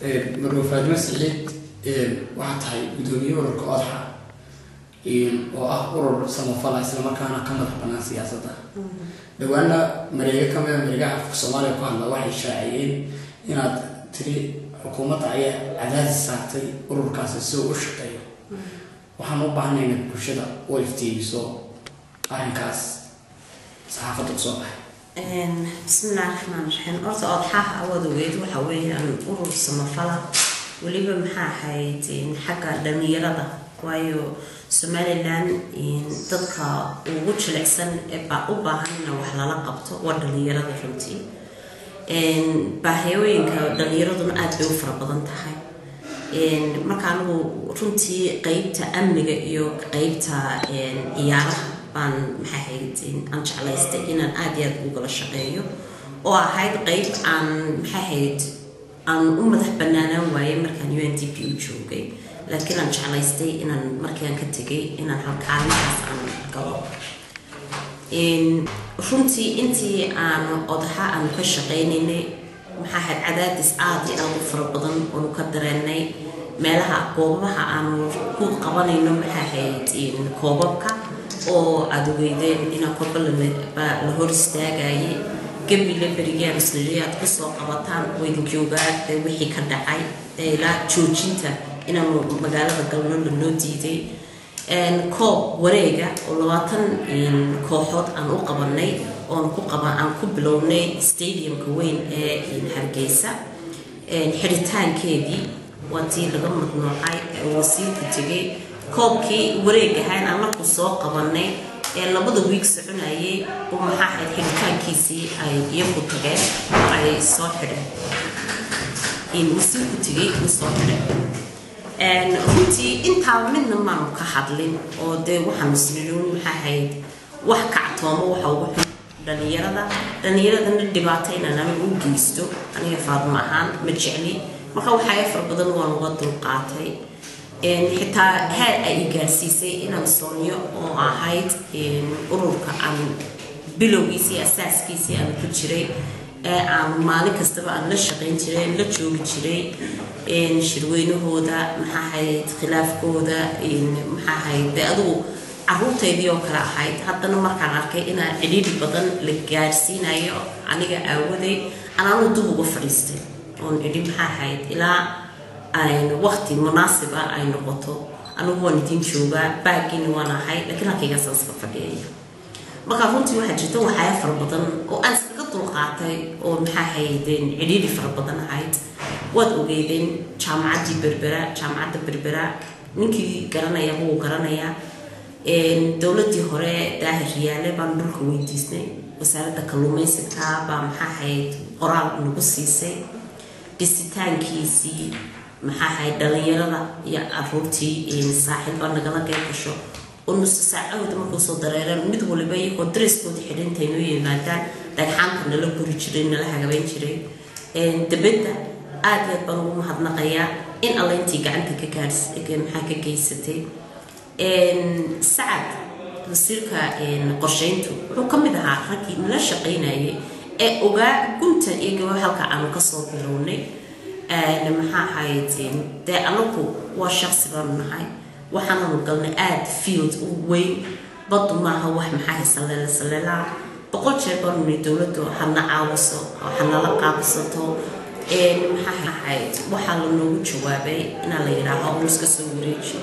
Marwo Faadimo Siciid, waxaa tahay guddoomiye ururka Odxa oo ah urur samafala, islamarkaana ka madax banaan siyaasadda. Dhawaana mareego kamida mareegaha afka Soomaaliya ku hadla waxay shaaciyeen inaad tiri xukuumadda ayaa cadaadis saartay ururkaasi si uu u shaqeeyo. Waxaan u baahnay inaad bulshada u iftiimiso arrinkaas saxaafadda kusoo baxay. Bismillahi raxmaan raxiim. Horta Odxaha awaad ogeyd, waxa weeyaan urur samafala, weliba maxaa ahayd xagga dhalinyarada, waayo Somaliland dadka ugu jilicsan ee u baahan ina wax lala qabto waa dhalinyarada. Runtii baahiyooyinka dhalinyaraduna aada bay u fara badan tahay. Marka anigu runtii qeybta amniga iyo qeybta ciyaaraha baan maxaa ahayd aan jeclaystay inaan aada iyo aada ugala shaqeeyo, oo ahayd qeyb aan maxaa ahayd aan u madax banaanaan waayay markaan UNDP u joogay, laakiin aan jeclaystay inaan markii aan ka tegay inaan halkaalintaas aan galo. Runtii intii aan Odxa aanu ka shaqaynaynay, maxaa ahayd, cadaadis aada iyo aada u fara badan oonu ka dareenay meelaha goobaha aanu ku qabanayno, maxaa ahayd, koobabka oo aada ogeydeen inaan korba la hor istaagayay. Gabile berigaan isniri aad kusoo qabataan waydinkii ogaa wixii ka dhacay, ilaa joojinta inaanu magaalada galno lanoo diiday. Koob wareega oo 20 kooxood aan u qabanay oon ku qaba aan ku bilownay stadiumka weyn ee Hargeysa, xiritaankeedii waa tii laga madnuucay ee wasiirku tegay. Koobkii wareeg ahaan aan markuu soo qabanay ee labada wiig soconayay oo maxaa ahayd xiritaankiisii ay iyagu tageen oo ay soo xidheen, wasiirku tegay uu soo xidhay. Runtii intaaba midna maanu ka hadlin oo dee waxaanu isnidhin maxaa ahayd wax kactoomo waxa ugu xun dhalinyarada, dhalinyaradana dhibaato inaan anigu u geysto aniga Faadmo ahaan ma jecli. Marka waxaa fara badan waan uga dulqaatay, xitaa heer ay i gaarsiisay inaan Soonyo oo ahayd ururka aan bilowgiisii asaaskiisii aan ku jiray ee aan maalin kastaba aan la shaqayn jiray, la joogi jiray shirweynahooda, maxaa ahayd, khilaafkooda, maxaa ahayd, dee adigu caruurtaydii oo kale ahayd. Haddana markaan arkay inaan cidhiidhi badan la gaarsiinayo aniga aawaday, anaanu dib uga fadhiistay oon idhi maxaa ahayd ilaa waqti munaasiba ay noqoto anigu waan idin joogaa, baagiina waan ahay, laakiin halkaygaasaan iska fadhiyaya. Marka runtii waxaa jirta waxyaaba fara badan oo aan iskaga dulqaatay oo maxaa ahaydeen cidhiidhi fara badan ahayd. Waad ogeydeen jaamacaddii Berbera, jaamacadda Berbera ninkii garanaya wuu garanayaa. Dowladdii hore Daahir Riyaale baan dhulka weydiisnay, wasaaradda kalluumaysiga baa maxaa ahayd qoraal nagu siisay dhisitaankiisii. Maxaa ahayd, dhalinyarada iyo caruurtii saaxiil baa nagala qayb gasho oo nusu saacahooda markuu soo dareereen mid waliba iyagoo dariskooda xidhintay noo yimaadaan, dhagxaanta nala guri jiray, nala hagabayn jiray dabadda. Aada iyo aad baan ugu mahadnaqayaa in alla intii gacanta ka gaars maxaa ka geysatay. Sacad wasiirka qorsheyntu wuxuu ka mid ahaa raggii nala shaqaynayay ee ogaa gunta iyo gabo halka aanu kasoo bilownay. Maxaa ahayd, dee anagu waa shaqsi baanu nahay, waxaananu galnay aada field u weyn. Baddu maaha wax maxaa saleela saleelaa. 100 jeer baanu nihi dowladdu hana caawiso, hanala qaabsato. Maxaa ahayd, waxaa la noogu jawaabay inaa la yidhaaho un iska soo wareeji.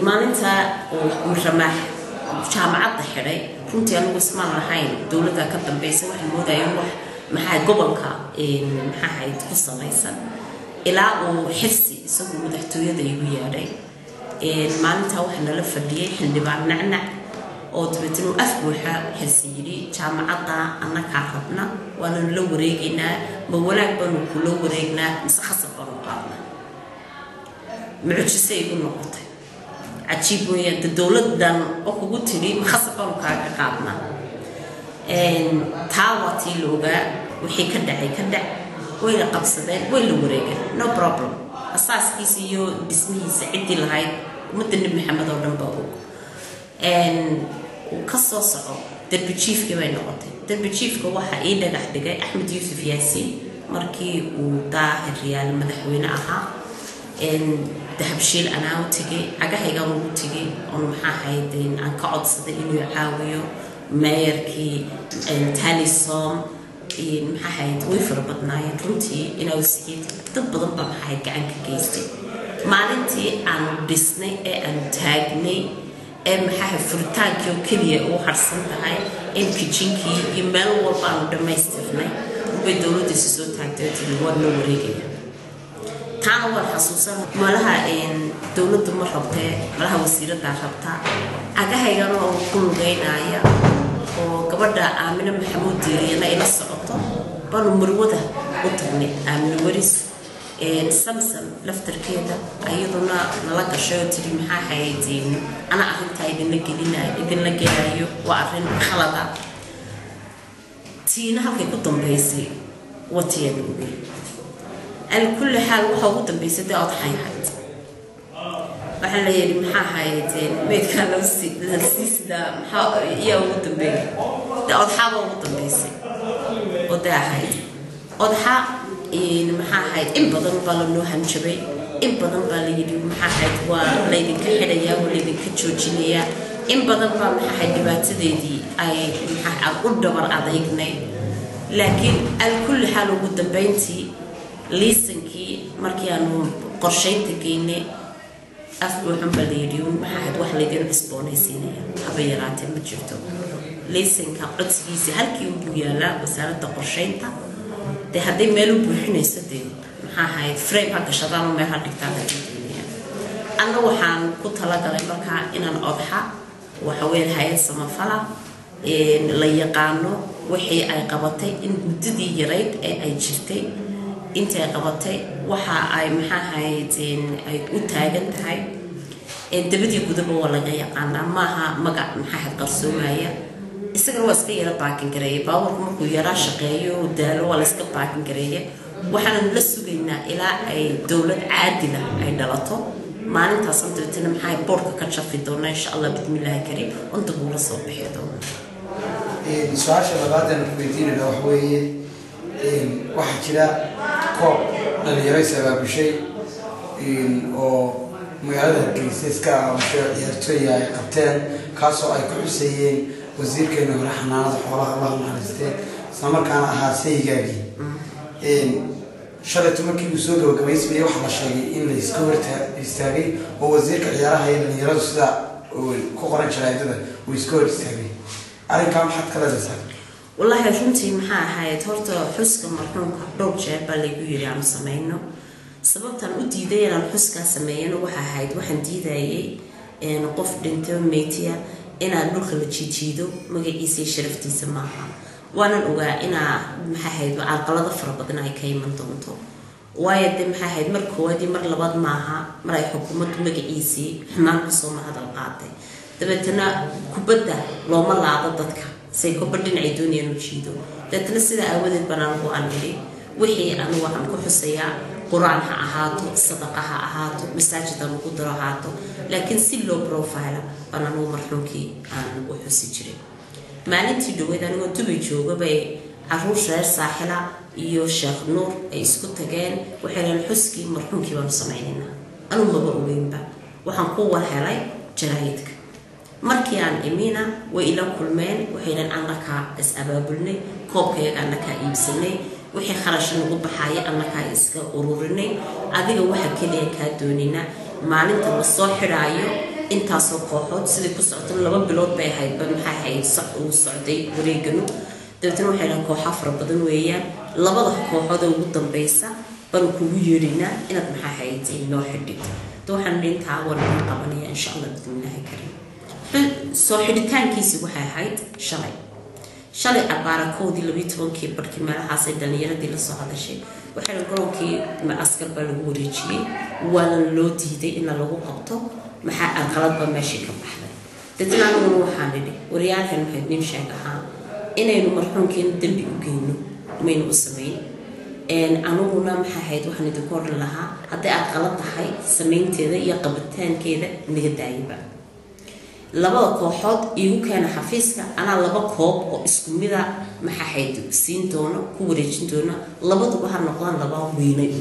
Maalinta uu Ramaax jaamacadda xidhay, runtii anigu ismaan lahayn dowladda ka dambeysa, waxay moodayeen wax maxaa gobolka maxaa ahayd ku salaysan, ilaa uu Xirsi isagu madaxtooyada igu yeedhay. Maalintaa waxaa nala fadhiyay xildhibaan Nacnac oo dabeetana uu af buuxa Xirsi yidhi jaamacadda annakaa rabna, waananu la wareegaynaa, ma wanaag baanu kula wareegnaa mise khasab baanu qaadnaa? Mucjise igu noqotay, cajiib weeyaan de dowladdan oo kugu tidhi ma khasab baanu kaaga qaadnaa. Taa waa tii la ogaa wixii ka dhacay, ka dhac wayna qabsadeen, way la wareegeen, no problem. Asaaskiisa iyo dhismihiisa ciddii lahayd ummadda Nebi Maxamed oo dhan baa og. Uu ka soo soco, derbi jiifkii bay noqotay. Derbi jiifka waxaa ii dhagax dhigay Axmed Yuusuf Yaasiin. Markii uu Daahir Riyaal madaxweyne ahaa, Dahabshiil anaa u tegay, cagahaygaan ugu tegay oon maxaa ahayd aan ka codsaday inuu caawiyo meeyarkii Talisom. Maxaa ahayd, way fara badnaayeen runtii. Inaa Siciid dad badan baa maxaa ahayd gacan ka geystay. Maalintii aanu dhisnay ee aanu taagnay ee maxaa ahayd furitaankii oo keliya uu harsan tahay in kitchenkii iyo meel walba aanu dhammaystirnay ubay dowladdiisa soo taagtay oo tiri waa noo wareegaya. Taana waan xasuusan. Malaha dowladdu ma rabtee, malaha wasiiraddaa rabtaa. Cagahaygana oo ku lugeynaya oo gabadha Aamine Maxamuud Diiriyana ila socoto baanu marwada u tagnay, Aamine Waris. Samsam laftarkeeda ayaduna nala gashay oo tiri maxaa ahayd ana arrintaa idinla gelinayo, idinla gelayo, waa arrin khalada. Tiina halkay ku dambaysay watiyada ogey. Alkulli xaal, waxa ugu dambaysay dee odxay ahayd. Waxaa la yidhi maxaa ahayd meydkaa loo sii sidaa, maxaa iyaa ugu dambeeyay? Dee odxaaba ugu dambaysay oo dee ahayd odxa. Maxaa ahayd, in badan baa lanoo hanjabay, in badan baa la yidhi maxaa ahayd waa laydinka xidhayaa, waa laydinka joojinayaa. In badan baa maxaa ahayd dhibaatadeedii ay maxaa u dhabar adaygnay. Laakiin alkulli xaal, ugu dambeyntii liisankii markii aanu qorshaynta geynay, af buuxun baa la yidhi maxaa ahayd wax laydin cusboonaysiinaya haba yaraatee ma jirto. Liisanka codsigiisa halkii unbuu yaalaa wasaaradda qorshaynta. Dee hadday meel u buuxinayso, dee maxaa ahayd frame ha gashadaan oo meel ha dhigtaan haddii doonayaan. Anna waxaan ku talagalay markaa inaan Odxa waxa weeyaan hay-ad samafala la yaqaano, wixii ay qabatay in muddadii yarayd ee ay jirtay, intay qabatay, waxa ay maxaa ahayd ay u taagan tahay dabadii gudaba waa laga yaqaanaa. Maaha magac maxaa ahayd qarsoomaya. Isagana waa iska yara parking gareeya baabuurka, markuu yaraa shaqeeyo oo daalo waa la iska parking gareeya. Waxaanu la sugaynaa ilaa ay dowlad caadila ay dhalato. Maalintaas dabeetana maxaa boorka ka jafi doonaa, insha Allah bismillaahi kariim, unta buula soo bixi doona. Su-aasha labaad aan ku weydiinayna waxa weeye, waxaa jira koob dhalinyaro is abaabushay oo magaalada Hargeysa iska abaabushay oo ciyaartooya ay qabteen, kaasoo ay ku xuseeyeen wasiirkeena hore xanaanada xoolaha, Allah naxariistee, islamarkaana ahaa saygaagii. Shalayto markii uu soo gabagabaysmayay waxaa la sheegay in la iska hor istaagay oo wasiirka ciyaaraha iyo dhalinyaradu, sida ku qoran jaraa'idada, uu iska hor istaagay arrinkaa. Maxaad ka leedaysaa? Wallaahi runtii maxaa ahayd, horta xuska marxuumka dhowr jeer baa laygu yiri aanu sameyno. Sababtaan u diiday inaan xuskaa sameeyano waxa ahayd waxaan diidayay qof dhintay oo meytiya inaan dhulka la jiijiido, magaciisa iyo sharaftiisa maaha. Waanan ogaa inaa maxaa ahayd carqalado fara badan ay ka iman doonto, waayo dee maxaa ahayd mar koowaad iyo mar labaad maaha mar ay xukuumaddu magaciisii xumaan kusoo mahadal qaaday. Dabeetana kubadda looma laado dadka say kubad dhinacay doonayaan u jiido. Dabeetana sidaa aawadeed baan anigu aan idhi wixii anigu waxaan ku xusayaa qur-aan ha ahaato, sadaqa ha ahaato, masaajid aan ugu daro ahaato, laakiin si low profile baan anigu marxuumkii aan u xusi jiray. Maalintii dhaweyd anigoo Dubay jooga bay caruur reer Saaxila iyo Sheekh Nuur ay isku tageen. Waxay leeyiin xuskii marxuumkii baanu samaynaynaa. Anuu maba ogeynba, waxaan ku war helay jaraayidka. Markii aan imina way ila kulmeen, waxay leeyiin annakaa is abaabulnay, koobkayaga annakaa iibsanay, wixii kharash nagu baxaya annakaa iska ururinay. Adiga waxa keliya kaa doonina maalinta la soo xidhaayo intaasoo kooxood sidai ku socoto 2 bilood bay ahayd ba maxaa ahayd uu socday wareeganu. Dabeetana waxay dhahan kooxa fara badan weeyaan, labada kooxood ee ugu dambeysa baanu kugu yeedhaynaa inaad maxaa ahayd noo xidhid. Da waxaan intaa waan idin qabanaya, insha Allah bismillaahi kariim. Soo xidhitaankiisi waxay ahayd shalay, shalay abaara 1dii 12kii barkii meelahaasay dhalinyaradii lasoo hadashay. Waxayna garoonkii askar baa lagu wareejiyey, waana loo diiday in lagu qabto. Maxaa arqalad baa meeshii ka baxday. Dadna aniguna waxaan idhi waryaalkan waxay nin sheeg ahaa inaynu marxuumkiina dembi u geyno maynu u samayn. Aniguna maxaa ahayd waxaan idinku odhan lahaa hadday arqalad tahay samaynteeda iyo qabitaankeeda naga daayaba. Labada kooxood iigu keena xafiiska, anaa laba koob oo isku mida maxaa hayd siin doono, ku wareejin doono. Labaduba ha noqdaan laba wiinay,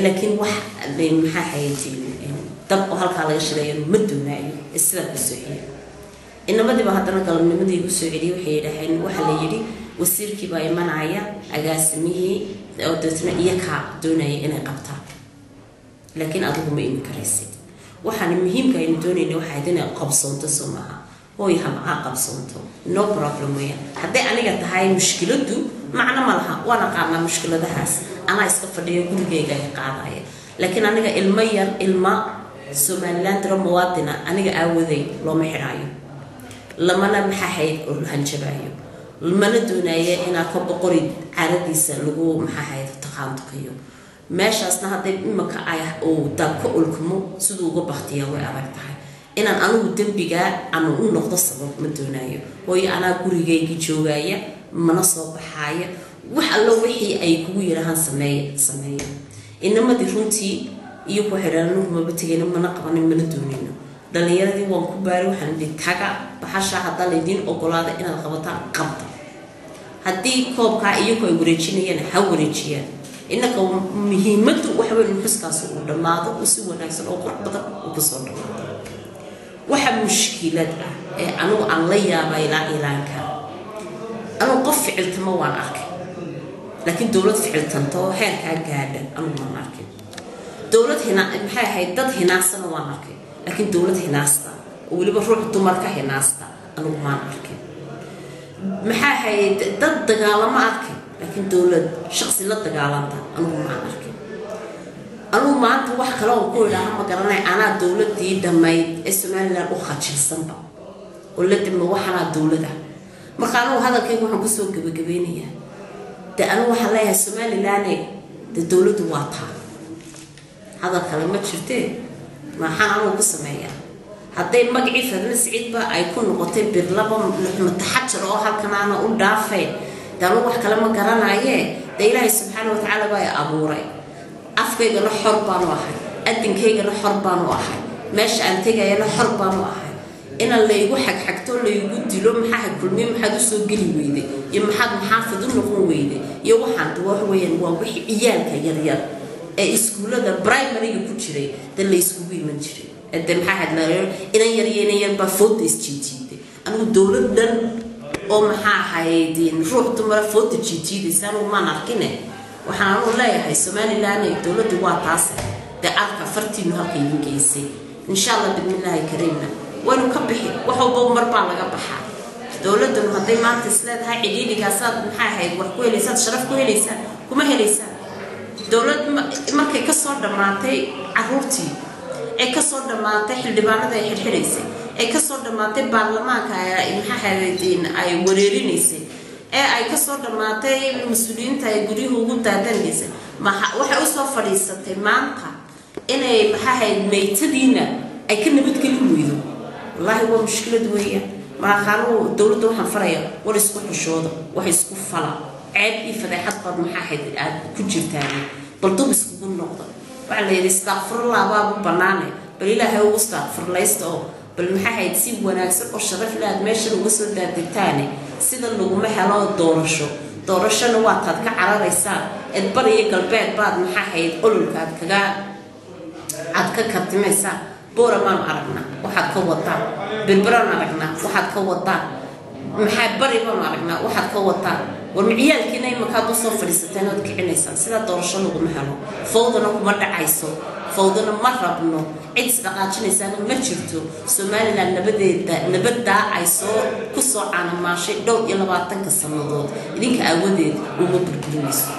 laakiin wax maxaa hayd dab oo halkaa laga shidayo ma doonaayo. Sidaa ku soo celiya inamadiiba. Haddana galabnimadii igu soo celiyay, waxay yidhaaheen waxaa la yidhi wasiirkii baa imanaya, agaasimihii oo deetna iyakaa doonaya inay qabtaan, laakiin adigu ma imin karaysid. Waxaana muhiimka aynu doonayna waxay ahayd inay qabsoonto, soo maaha? Hooy, ha qabsoonto, no problem weeyaan. Hadday aniga tahay mushkiladdu macno ma laha, waan aqaanaa mushkiladahaas, anaa iska fadhiyo gurigayga ay qaadaya. Laakiin aniga ilmo yar, ilma Somaliland daro muwaadina, aniga aawaday looma xidhaayo, lamana maxaa hayd hanjabaayo, mana doonaya inaa ka boqori caaradiisa lagu maxaa hayd taqaantuqiyo meeshaasna. Hadday imika ay uu dab ka olkamo, siduu uga baktiyaa way adag tahay. Inaan anigu dembigaa ama u noqdo sabab ma doonayo. Hooyo, anaa gurigaygii joogaya, mana soo baxaaya. Wax allo wixii ay kugu yidhaahaan sameeya, sameeya. Inamadii runtii iyo ku xidhaan anugu maba tegayno, mana qabanin, mana doonayno. Dhalinyaradii waan ku baaray, waxaan idhi taga baxasha, haddaa laydiin ogolaada inaad qabataan, qabta. Haddii koobkaa iyagu ay wareejinayaan, ha wareejiyaan. Innaka muhiimaddu waxa weyn xuskaasi uu dhammaado, uu si wanaagsan oo qurux badan uu kusoo dhammaado. Waxa mushkilad ah ee anigu aan la yaaba ilaa ilaanka, anugu qof ficiltama waan arkay, laakiin dowlad ficiltanta oo heerkaa gaadha anugu maan arkin. Dowlad hina maxay ahayd, dad hinaasana waan arkay, laakiin dowlad hinaasta oo weliba ruux dumar ka hinaasta anugu maan arkin. Maxaa ahayd, dad dagaalamo arkay, laakiin dowlad shaqsi la dagaalanta anugu maan arkin. Anugu maanta wax kale oo ku idhaaha ma garanay. Anaa dowladii dhammayd ee Somaliland u khajilsanba oo la dima waxanaa dowlada. Marka anugu hadalkayga waxaan kusoo gabagabeynayaa, dee anugu waxaan leeyahay Somaliland, dee dowladdu waa taa, hadal kale ma jirtee. Maxaan anugu ku sameeyaa hadday magacii Fadme Siciidba ay ku noqotay birlaba mataxajar oo halkan aana u dhaafayn? Dee anugu wax kale ma garanaye. Dee Ilaahay subxaana watacaala baa i abuuray, afkaygana xor baanu ahay, adinkaygana xor baanu ahay, meesha aan tegayana xor baanu ahay. Inaan laygu xagxagto, laygu dilo maxaa Kulmiye, maxaad usoo geli weyday iyo maxaad maxaafid u noqon weyday iyo waxaan wax weeyaan waa wixii ciyaalka yaryar ee iskuullada primaryga ku jiray dee la iskugu iman jiray. De maxaa ahayd, inan yar iyo inan yar baa fooda isjiijiiday. Anigu dowlad dhan oo maxaa ahayd ruux dumara fooda jiijiidaysa anigu maan arkine. Waxaan anugu leeyahay Somaliland dowladdu waa taas, dee arka fartiinu halka idin geysay. Insha Allah bidmillaahi kariimna waynu ka bixi, wax walba mar baa laga baxaa. Dowladanu hadday maanta isleedahay cidhiidhigaasaad maxaa ahayd wax ku helaysaad, sharaf ku helaysaan, kuma helaysaan. Dowlad markay kasoo dhammaatay caruurtii, ay kasoo dhammaatay xildhibaanada ay xidhxidhaysay, ay kasoo dhammaatay baarlamaanka maxaa ahayd ay wareerinaysay, ee ay kasoo dhammaatay mas-uuliyiinta ay guryuhu ugu daadanaysay, waxay usoo fadhiisatay maanta inay maxaa ahayd meytadiina ay ka nabadgelin weydo. Wallaahi waa mushkilad weeyaan. Maraqaanuhu dowladda waxaan farayaa, war isku xushooda, wax isku fala, ceeb iyo fadeexad baad maxaa ahayd aad ku jirtaan, bal dub iskugu noqda. Waxaa la yidhi istaaqfirullah baabu bannaane, bal Ilaahay ugu istaaqfirlaysta oo bal maxaa ahayd si wanaagsan oo sharaf leh aad meeshan uga soo daadegtaane. Sida laguma helo doorasho, doorashona waa taad ka cararaysaan eed bariyo galbeed baad maxaa ahayd ololka aad kaga aad ka kartimaysaan. Booramaan aragnaa waxaad ka wadaan, Berberaan aragnaa waxaad ka wadaan, maxaa bari baanu aragnaa waxaad ka wadaan. War miciyaalkiina imakaad usoo fadhiisateen ood kicinaysaan? Sidaa doorasho laguma helo, fawdana kuma dhacayso, fawdana ma rabno, cid isdhaqaajinaysaana ma jirto. Somaliland nabadeeda, nabaddaa ay soo kusoo caanamaashay dhowr iyo labaatanka sannadood, idinka aawadeed uma burburinayso.